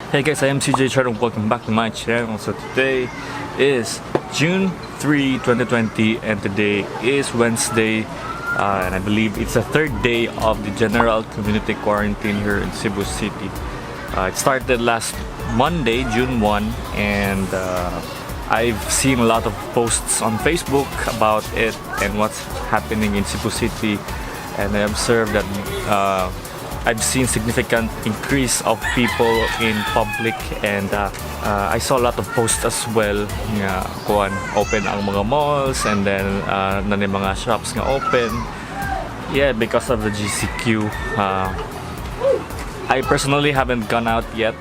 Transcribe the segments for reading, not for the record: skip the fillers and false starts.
Hey guys, I am CJ Char and welcome back to my channel. So today is June 3, 2020 and today is Wednesday, and I believe it's the third day of the general community quarantine here in Cebu City. It started last Monday, June 1, and I've seen a lot of posts on Facebook about it and what's happening in Cebu City, and I observed that I've seen significant increase of people in public, and I saw a lot of posts as well nga kuan, open ang mga malls and then naa mga shops nga open. Yeah, because of the GCQ. I personally haven't gone out yet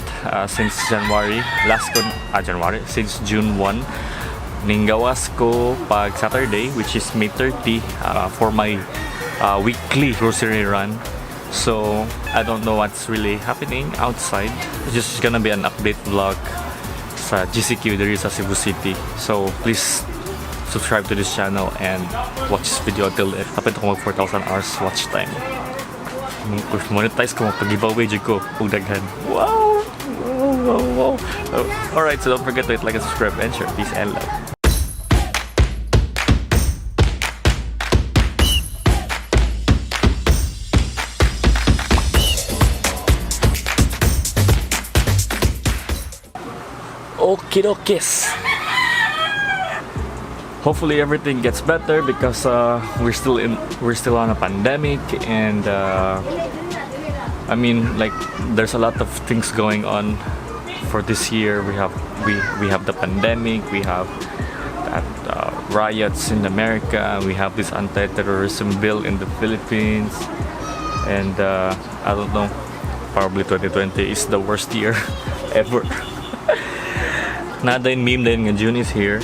since January. Last ko, January, since June 1. Ninggawas ko pag Saturday, which is May 30, for my weekly grocery run. So, I don't know what's really happening outside. It's just gonna be an update vlog sa GCQ diri sa Cebu City. So, please subscribe to this channel and watch this video until the end. Hapit ako mag 4,000 hours watch time. Kung monetize ko, magpag-giveaway jud ko og daghan. Wow! Wow. Oh, alright, so don't forget to hit like and subscribe and share. Peace and love. Okidokis. Hopefully everything gets better because we're still on a pandemic, and I mean, like, there's a lot of things going on for this year. We have the pandemic, we have that riots in America, we have this anti-terrorism bill in the Philippines, and I don't know, probably 2020 is the worst year ever. Naa din meme din nga June is here.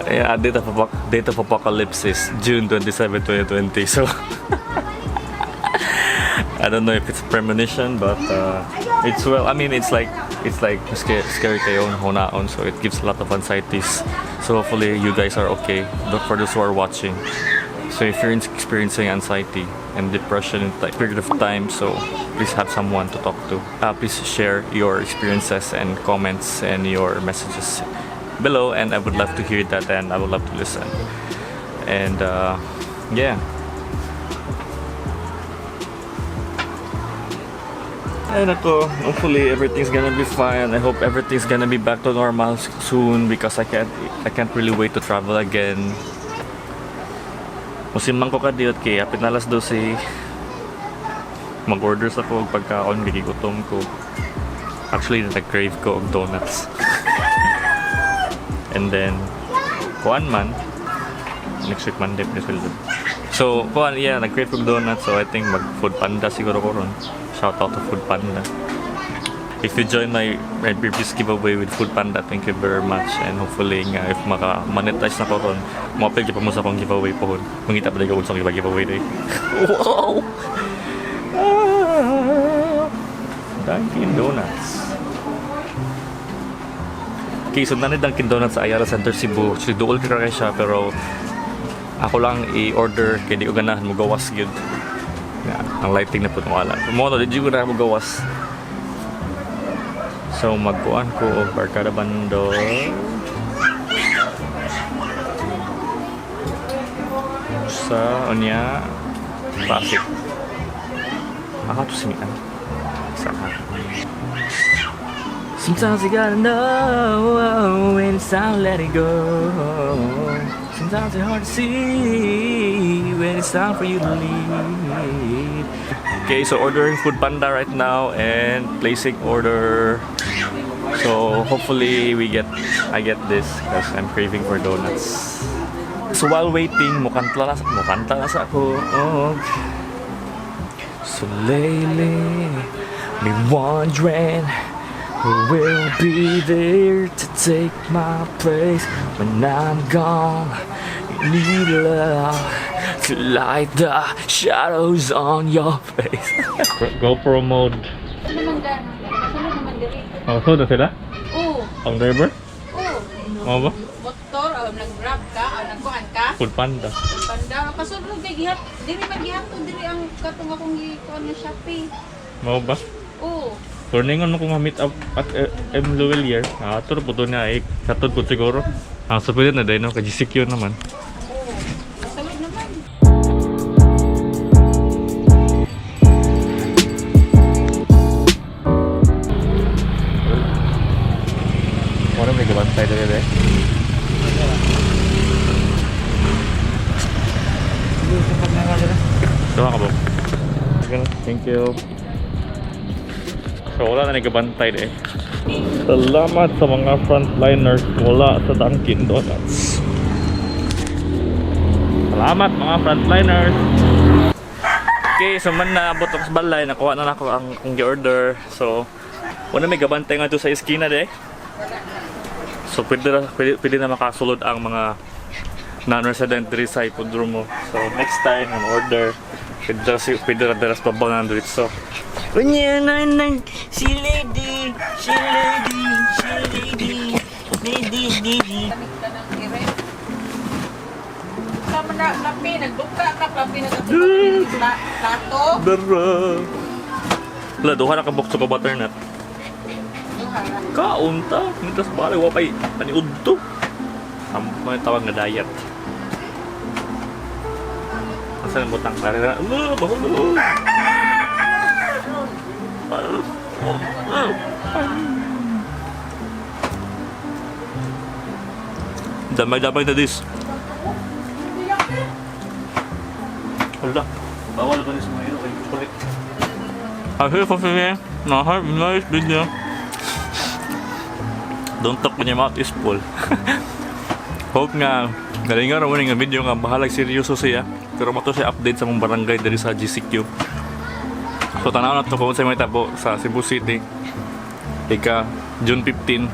Yeah, date of apocalypse is June 27, 2020. So I don't know if it's premonition, but it's, well, I mean, it's like scary, scary kayo hunaon, so it gives a lot of anxieties. So hopefully you guys are okay. For those who are watching. So if you're experiencing anxiety and depression in that period of time, so please have someone to talk to. Please share your experiences and comments and your messages below, and I would love to hear that, and I would love to listen. And yeah. Ay nako, hopefully everything's gonna be fine. I hope everything's gonna be back to normal soon because I can't really wait to travel again. Musimang ko kadiyot kay hapit na alas 12. Mag-order sa ko og pagkaon, gigutom ko. Actually, nag-crave ko og donuts. And then, kuan man, next week Monday, please will. So, kuan, yeah, nag-crave og donuts, so I think mag Food Panda siguro ko ron. Shout out to Food Panda. If you join my previous giveaway with Food Panda, thank you very much. And hopefully nga, if maka-monetize na ko ron, mo-apil pa mo sa akong giveaway pohon. Mangita pa ko sa giveaway day. Wow! Ah! Dunkin' Donuts. Okay, so naa ni Dunkin' Donuts sa Ayala Center Cebu. Actually, duol ka kay siya, pero ako lang i-order kay di ko ganahan mo gawas gyud. Yeah, ang lighting na po wala. Mo no, di ko na mo gawas. So magkuan ko og barkada bundle. Sa unya classic. Ah, to simian. Sa. Sometimes you gotta know when it's time to let it go. Sometimes it's hard to see when it's time for you to leave. Okay, so ordering Food Panda right now and placing order. So hopefully we get I get this because I'm craving for donuts. So while waiting, mukanta na sa ako. Oh. So lately, me wondering who will be there to take my place when I'm gone. You need love to light the shadows on your face. GoPro mode. Naman ga, kasunod naman diri. Oh, so na sila? Oo. Ang driver? Oo. Mao ba? Motor, o nag-grab ka, o nagkuan ka. Food Panda. Panda kasulod kay gihat diri man gihapon diri ang katong akong gikuan nga Shopee. Mao ba? Oo. Pero ningon mo kung ma-meet up at M. Luwelier, turo po doon nga eh, katod po siguro. Ang sa pwede na dahil no, kay GCQ naman. Oo. Kasulod naman. Wala may gabantay dali eh. Tuwa ka ba? Thank you. So wala na nagabantay eh. Salamat sa mga frontliners wala sa Dunkin Donuts. Salamat mga frontliners. Okay, so man naabot ako sa balay, nakuha na nako ang akong gi-order. So, wala may gabantay nga to sa iskina de. So pwede na makasulod ang mga non-resident diri sa Hipodromo. So next time ang order, pwede ra dira sa babaw na diretso. Unya na na si lady, si lady, si lady, lady, lady. Tanig ka ng ire. Sama na kape, nagbuka ka kape nagbuka plato. Dara. Wala, duha na ka box ka butternut. Duha ra. Kaunta, mitas bale wa pay paniud to. Ang mga tawag nga diet. Asa ang butang klaro na? Ala, mahulog. Damay-damay na this. Wala. Bawal ba sa mga ilo kay chocolate? I hear for me. Na have nice video. Don't talk when your mouth is full. Hope nga galingan ra mo nga video nga bahalag seryoso siya. Pero mato siya update sa mong barangay diri sa GCQ. So tanaw na to kung sa may tabo sa Cebu City. Ika June 15.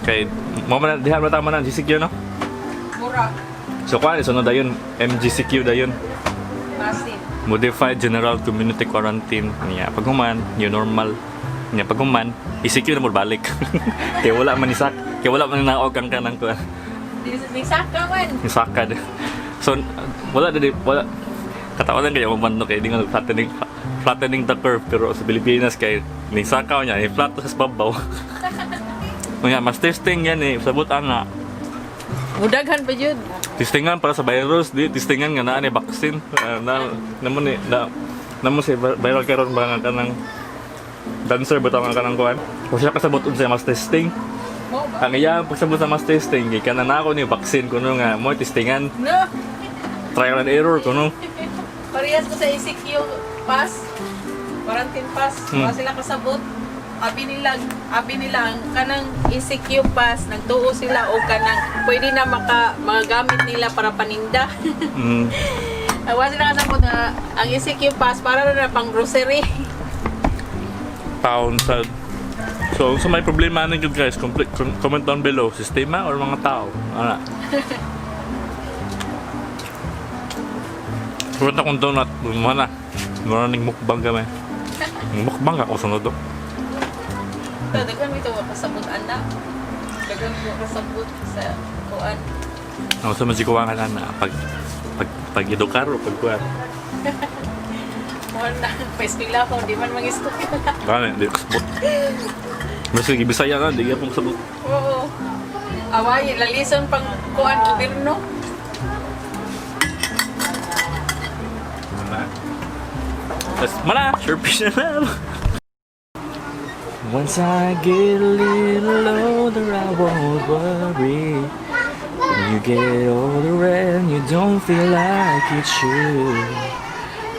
Kay mo man diha man tama na GCQ, no? Mura. So kuan sunod dayon MGCQ dayon. Masin. Modified General Community Quarantine niya. Pag human, new normal. Niya pag human, ECQ na mo balik. Kay wala man isak, kay wala man naog ang kanang kuan. Di saka man. Isakad. So wala dili wala katawanan kayo kung bando kay di nga flattening flattening the curve, pero sa Pilipinas kay nisakaw niya ni flat sa babaw. Nga mas testing yan eh sabot ana. Mudaghan pa jud. Testingan para sa virus, di testingan nga naa ni vaccine. Ah, na namo ni na namo si viral karon ba nga kanang dancer ba tawag nga kanang kuan. Kung siya kasabot unsa mas testing. Mo ba? Ang iya pagsabot sa mas testing kay kanang nako ni vaccine kuno nga mo testingan, No. trial and error kuno. Parehas ko sa ECQ pass. Quarantine pass. Wa sila kasabot. Abi nila ang kanang ECQ pass, nagtuo sila og kanang pwede na maka magagamit nila para paninda. Wa sila kasabot na ang ECQ pass para na pang grocery. Pound sa. So, kung sa may problema ninyo guys, complete, comment down below, sistema or mga tao. Ana. Punta akong donut, mana. Mura ning mukbang kami. Mukbang ako sunod do. So, daghan ito wa kasabot ana. Daghan wa kasabot sa kuan. Ako sa majikuwangan ana pag pag pag edukar o pag kuan. Kuan na paeskwela ko di man mangistorya. Gani, di kasabot. Mas sige Bisaya na, di gyapon kasabot. Oo. Away, lalison pang kuan gobyerno. Mana. Tas mana, sure fish na lang. Once I get a little older, I won't worry. When you get older and you don't feel like you should.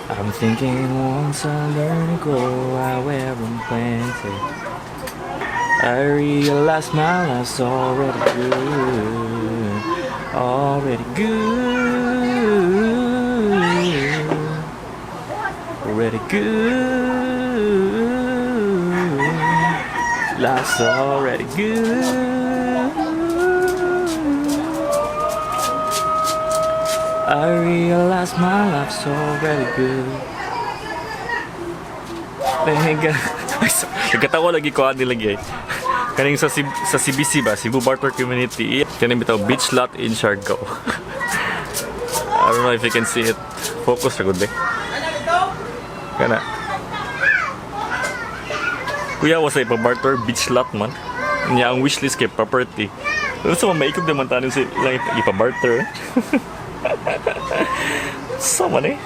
I'm thinking once I learn to grow, I wear them plenty. I realize my life's already good. Already good. Already good. Life's already good. I realize my life's already good. Nagkatawa lagi ko ani lagi eh. Kaning sa, sa CBC ba, Cebu Barter Community. Kaning bitaw beach lot in Siargao. I don't know if you can see it. Focus ra gud eh. Kana. Kuya was sa ipa-barter beach lot man. Niya ang wishlist kay property. Pero sa mga maikog naman tayo sa ilang ipa-barter. Sa man eh.